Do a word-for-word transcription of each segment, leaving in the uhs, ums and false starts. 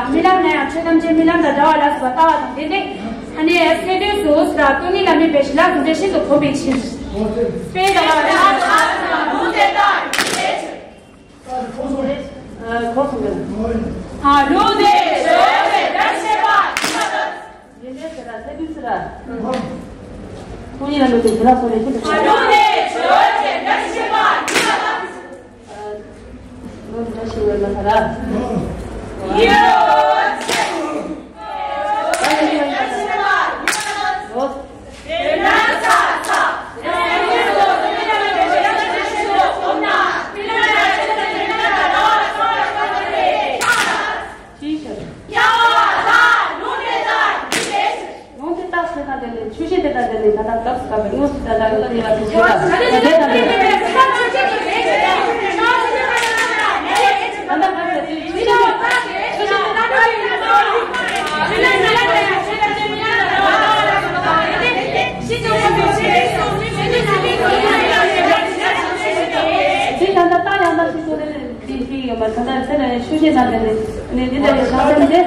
རྨི་ལམ་ན་ཡང་ཆོས་ཐམས་ཅད་རྨི་ལམ་དང་འདྲ་བ་ལ་སོགས་པ་ལྟ་བ་དང་ལྡན་ཏེ། ཨ་ནི་སེམས་འདུན་སོགས་ལ་སྟོང་ཉིད་ལ་དམིགས་པའི་ཞི་ལྷག་ཟུང་འབྲེལ་ཤིན་ཏུ་གོམས་པའི་ཕྱིར། དཔེ་དང་། ལུང་དེ་ལྟར། ཨ། ལུང་དེ་ཆོས་ཅན་བརྡར་བཤད་པ་ཡིན་པ་དང་། ཡིན་པའི་ཕྱིར་ར། སེམས་འདུན་ཟེར་ར། སྟོང་ཉིད་ལ་དམིགས་པའི་ཞི་ལྷག་ཟུང་འབྲེལ་ཤིན་ཏུ་གོམས། ལུང་དེ་ཆོས་ཅན་བརྡར་བཤད་པ་ཡིན་པ་དང་། ཨ། ལུང་དེ་ལྟར་ཞེས་པ་ཡིན་པར་ཐལ། ཡོད། ལུང་དེ་རྟགས་ཆོས་དང་ལྡན་ནས་ཆོས་ཅན་དེ་དང་ལྡན་ནས་ད་ལྟ་སྐབས་སུ་བབ་པའི་དངོས་སུ་བསྟན་པ་ལ་དེ་ཡང་དེ་ཆོས་དང་དེ་དང་ལྡན་པའི། དེ་ད་ལྟ་རྟགས་ཡང་དག་ཞིག་ཏུ་ལེན་ནས་དེ་ཞིག་ཡོད་པ་ད་ལྟ་དེ་ནས་ཆོས་ཅན་དང་ལྡན་ནས་དེ་འདྲ་ཡི་བྱང་སེམས་དེ།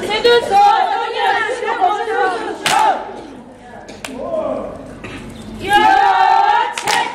སེམས་དོན་གཙོ་བོ་སྟོང་ཉིད་ལ་ཆེད་དུ་དགོངས་ཞུ་ཞུ། ཡོ་ཆེ། ཡོ་ཆེ།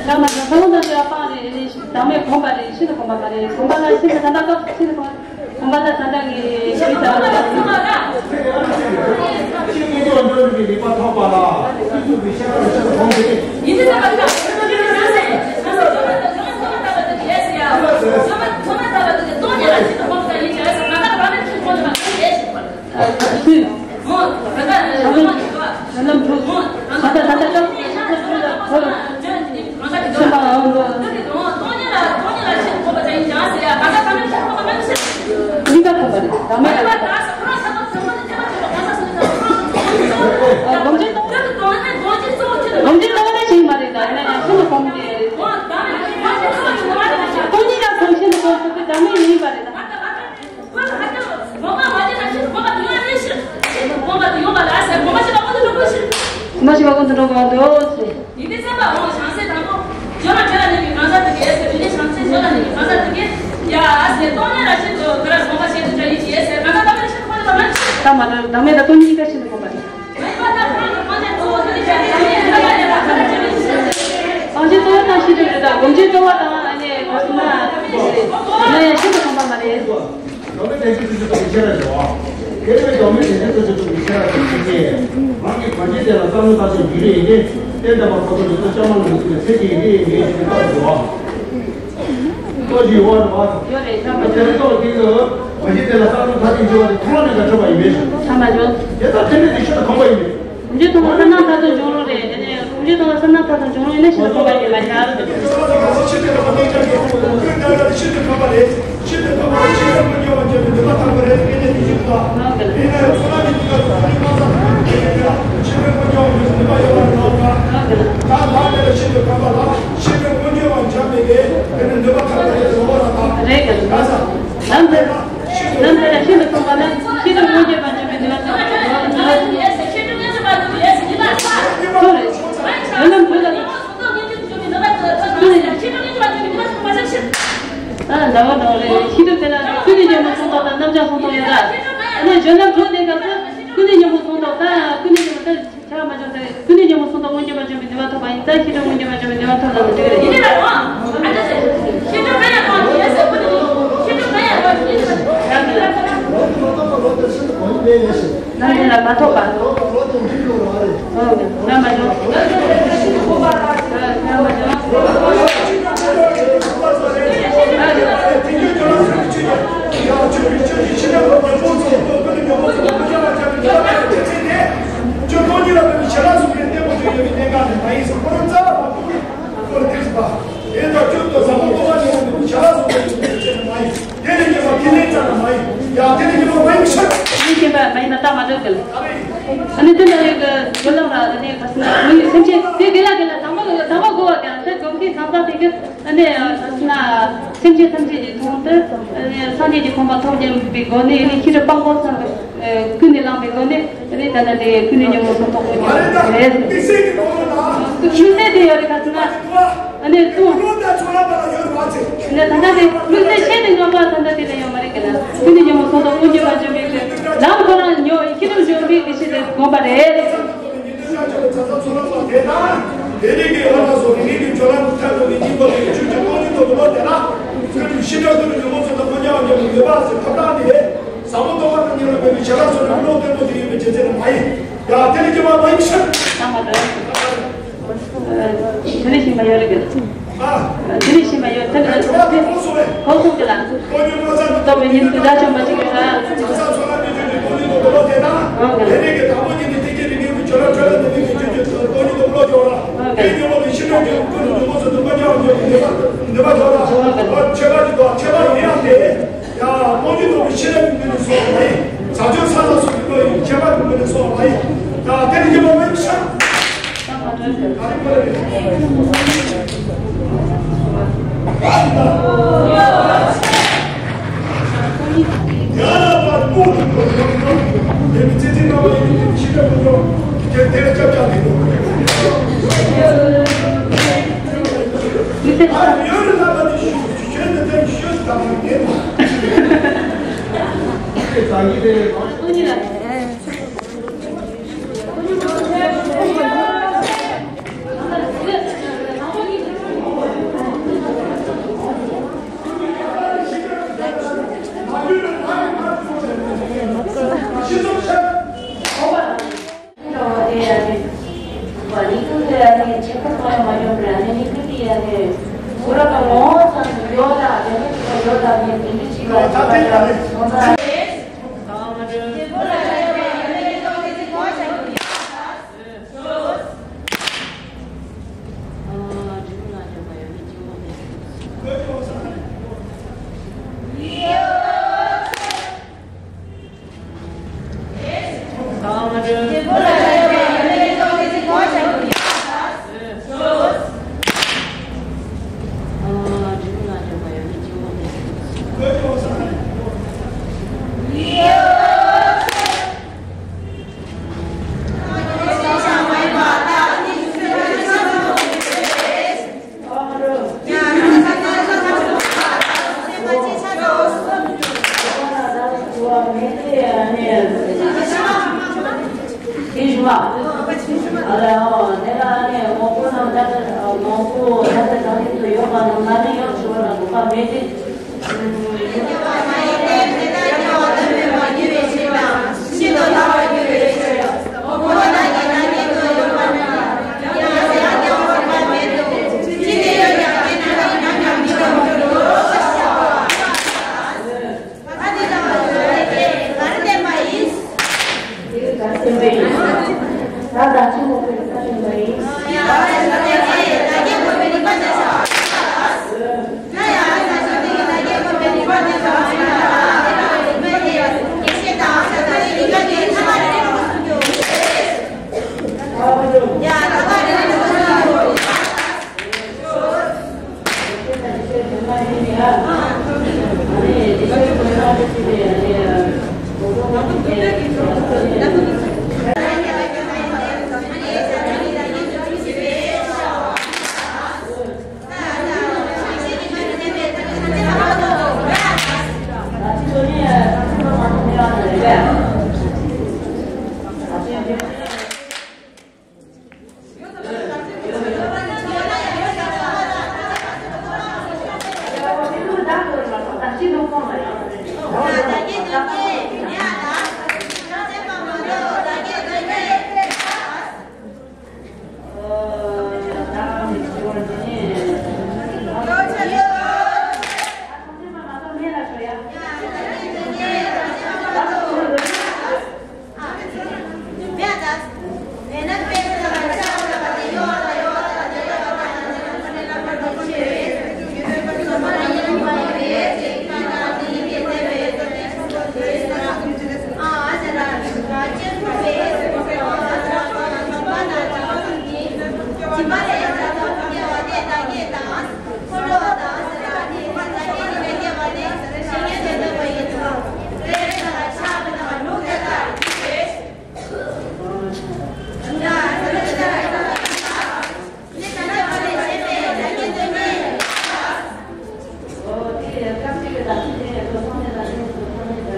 ད་མ་ཟ་ཁོང་ན་ཡ་པང་རེད་རེད། ད་མེད་གོམས་པ་རེད། ཤིན་ཏུ་གོམས་པ་མ་རེད། གོམས་པ་ལ་ཤིན་ཏུ་གོམས་པ་མ་རེད། གོམས་པ་ལ་ཤིན་ཏུ་ད་ལྟ་སྐབས་ཤིན་ཏུ་གོམས་པ། གོམས་པ་ལ་ད་ལྟ་གི་ཤི་ཚ་བ་རེད། མ་ཤི་བ་ཀུན་ཏུ་འགྲོ་གང་དུ་ཟེར། ཡིན་དེ་ཚན་པ་འོང་བྱང་སེམས་དང་པོ། བྱོན་ལ་བྱོན་ལ་ནི་མི་གང་ཟག་དེ་གས་ཟེར། མི་ནི་བྱང་སེམས་བྱོན་ལ་ནི་མི་གང་ཟག་དེ་གས། ཡ་ཨ་ཟེར་སྟོང་ཉིད་ལ་ཤིན་ཏུ་དགའ་ར་སྒོམ་པ་བྱེད་དུ་བྱ་ཡི་ཅི་ཡས་ཟེར། གང་ཟག་དང་པོ་ནི་ཤིན་ཏུ་གོང་དུ་བ་མ་ཤི། ད་མ་ནོར་བདག་མེད་དང་སྟོང་ཉིད་ཀ་ཤིན་ཏུ་གོམས་པ་རེད། མ་ཡིན་པ་ད་ཁོང་གི་གོང་ཆེན་གཙོ་བོ་དེ་ནི་བྱ་བའི་གང་ཡིན་ཟེར་བ་ཡིན་ལ་གང་ཟག་བྱ་བའི་ཤིན་ཏུ། གང་ཆེན་གཙོ་བོ་དང་ཤིན་ཏུ་རེད། ད་སྒོམ་ཆེན་གཙོ་བོ་དང་ཨ་ནི་ག་ཟེར་ན་ཡ་ཡ་ཤིན་ཏུ་གོམས་པ་མ་རེད། བདག་མེད་བདེན་བཞི་ཐོབ་བྱེད་པའི་ཤེས་རབ་ཀྱི་བ། དེ་བས་བདག་མེད་བདེན་བཞི་ཐོབ་བྱེད་པའི་ཤེས་རབ་ཀྱི་ཤེས་བྱེད། རང་གི་གང་ཅི་དེ་ལ་བསམ་བློ་བཏང་ཞིང་བསྒྱུར་ཡིན་ཏེ། རྟེན་དང་པ་ཁོ་ཚོ་ནི་ལྟོ་བཅའ་མ་ལ་མི་ཚུད་པའི་ཚེ་གཅིག་ཡིན་ཏེ་ངས་ཞུ་བའི་སྐབས་སུ་བ། ལྟོ་ཞིག་དབང་དུ་བ། ཡོད་རེད་ཐ་མ་དེ་ལ་ལྟོ་དེ་ཚོ་གང་ཅི་དེ་ལ་བསམ་བློ་བཏང་ཞིང་བསྒྱུར་བ་དེ་ཐོག་མ་ནས་ཀ་ཆོད་པ་ཡིན་པས། ཐ་མ་ཆོད། དེ་ལྟར་དེ་ནས་དེ་ཤུལ་དུ་གོམས་པ་ཡིན་པས། གོམས་འདྲིས་གཏོང་བ་བསམ་ནམ་མཐའ་དོན་འབྱུང་རུང་རེད། དེ་ནས་གོམས་འདྲིས་གཏོང་བ་བསམ་ནམ་མཐའ་དོན་འབྱུང་རུང་ཡིན་ན་ཤིན་ཏུ་གོམས་པ་ཡིན་པ་ཤར། རེད་གི། ལམ་དེ་ལ་ཤིན་ཏུ་གོམས་པ་ལ་ཤིན་ཏུ་མངོན་གྱུར་བར་འབྱུང་བའི་ནུས་པ་ཐོབ་པ་ཡིན་པ་ལ། ཐུགས་རེད། ལམ་དེ་ལ། ཨ་ཟླ་བ་ཟླ་བ་རེད། ཤིན་ཏུ་དེ་ལ་ཀུན་ནས་ཉོན་མོངས་སྲུང་ཐོག་དང་རྣམ་བྱང་སྲུང་ཐོག་ཡོད་ར། ཨ་ནི་གཞོན་ནུ་གྲོགས་དེ་ག་ཚོད་ཀུན་ནས་ཉོན་མོངས་སྲུང་ཐོག་དང་ཀུན་ནས་ཉོན་མོངས་སྲུང་ཐོག་ཆགས་མ་བྱུང་ཚེ་ཀུན་ནས་ཉོན་མོངས་སྲུང་ཐོག་མངོན་གྱུར་བར་འབྱུང་བའི་ནུས་པ་ཐོབ་པ་ཡིན་ཙང་ཤེས་རབ་མངོན་གྱུར་བར་འབྱུང་བའི་ནུས་པ་ཐོབ་ལ་འདུག་རེད། ཡིན་ནའང་ཨ་ནི་ཤེས་རབ་ག་ཡང་གོང་ཡོད་ཟེར་ཀུན་ནས་ཤེས་རབ་ག་ཡང་གོང་ཡོད་ཟེར། ལམ་དེ་ལ་མ་ཐོགས་པ། ལམ་དེ་ལ་མ་ཐོགས་པ། ལམ་མ་འཇོག་ལམ་མ་འཇོག་ཁྱོད་ཁོང་གཉིས་ལ་བརྟེན་ནས་བྱ་ལ་སོགས་པའི་གནས་པོ་དེ་ཡོད་པའི་གནས་སྐབས་ནས་མ་ཡིན་ཟེར། ཁོ་རང་རྩ་བ་མ་བཀུག་ནས་ཁོ་ལ་དེ་ཟེར་བ། དེ་ལྟར་ཁྱོད་ཀྱི་བཟང་པོ་སྟོང་པ་ཉིད་ལ་བརྟེན་ནས་བྱ་ལ་སོགས་པའི་གནས་པོ་དེ་བྱས་ནས་མ་ཡིན། དེ་ལས་སྐྱེས་པ་དེ་ལས་ཙམ་ལ་མ་ཡིན། ཡང་དེ་ལས་སྐྱེས་པ་མ་ཡིན་པའི་ཕྱིར། དེ་ལས་སྐྱེས་པ་མ་ཡིན་པ་རྟགས་མ་གྲུབ་ཀྱི། ཨ་ནི་དེ་ལྟ་བུའི་གི་རྒྱུ་ལམ་ལ་ཨ་ནི་ག་ཟེར་ན་མི་ཡི་སེམས་ཅན་དེ་དགེ་ལ་དགེ་ལ་དང་པོ་དང་པོ་དགོས་པ་དེ་ཨ་ནི་དགོས། དེ་ཐམས་ཅད་དེ་གི་ཨ་ནི་ན་སེམས་ཅན་ཐམས་ཅད་ཀྱི་དོན་དུ་ཨ་ནི་སངས་རྒྱས་ཀྱི་གོ་འཕང་ཐོབ་སྙམ་པའི་སྒོ་ནས་ཨ་ནི་ཤེས་རབ་དཔང་པོ་ཚང་གི་ཀུན་ནས་བསླངས་པའི་སྒོ་ནས་ཨ་ནི་ད་ལྟ་དེ་ཀུན་ནས་ཉོན་མོངས་སུ་རྟོགས་དགོས་ཀྱི་རེད། དམིགས་བསལ་དེ་ཡོད་རེད་ཁ་སང་ཨ་ནི་ཐུང་། ཨ་ནི་ད་ལྟ་དེ་དམིགས་བསལ་ཆེད་དུ་ངོ་མ་ད་ལྟ་དེ་ལ་ཡོད་མ་རེད་ཀྱི་ན་ཀུན་ནས་ཉོན་མོངས་སུ་རྟོགས་དངོས་འབྱོར་པ་འཇོམས་པའི་ལམ་ཁོ་རང་ཉོ་ཤེས་རབ་འཇོམས་པའི་དེ་ཤེས་དེ་དགོངས་པ་རེད། དེ་ནས་ཀྱི་ཨ་ན་སོ་དེ་ནས་ཀྱི་ཇོ་ལ་ཐ་དོ་གི་སྙིང་པོ་དེ་ཆུ་ཆུ་ཀོང་ནི་དོ་དོ་ལོ་དེ་ན་ཁྱོད་ཀྱི་ཤི་དྲག་ཏུ་ནི་ཉོན་མོངས་ཚོ་དང་ཀོ་ཉ་བ་ཉོན་མི་ཡོད་པ་ཟེར་ཐབས་དང་དེ་ཟབ་མོ་རྟོགས་པ་དང་ཉེ་རུ་པའི་ཞལ་ལག་སོ་ནི་བློ་བརྟན་པོ་དེ་ཡོད་པའི་བྱེད་ཚད་ནི་མ་ཡིན། ཡ་དེ་ནས་ཀྱི་མ་མ་ཡིན་ཤག་དེ་ནས་ཤི་མ་ཡོད་རེད་གི། དེ་ནས་ཤི་མ་ཡོད་དེ་ནས་ཕོ་སོང་གི་ལ། ལྟོ་བའི་ཉིན་དུ་དགྲ་བཅོམ་པ་ཅིག་ཡོད་ལ།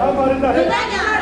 ཨ་མ་རེད་ད།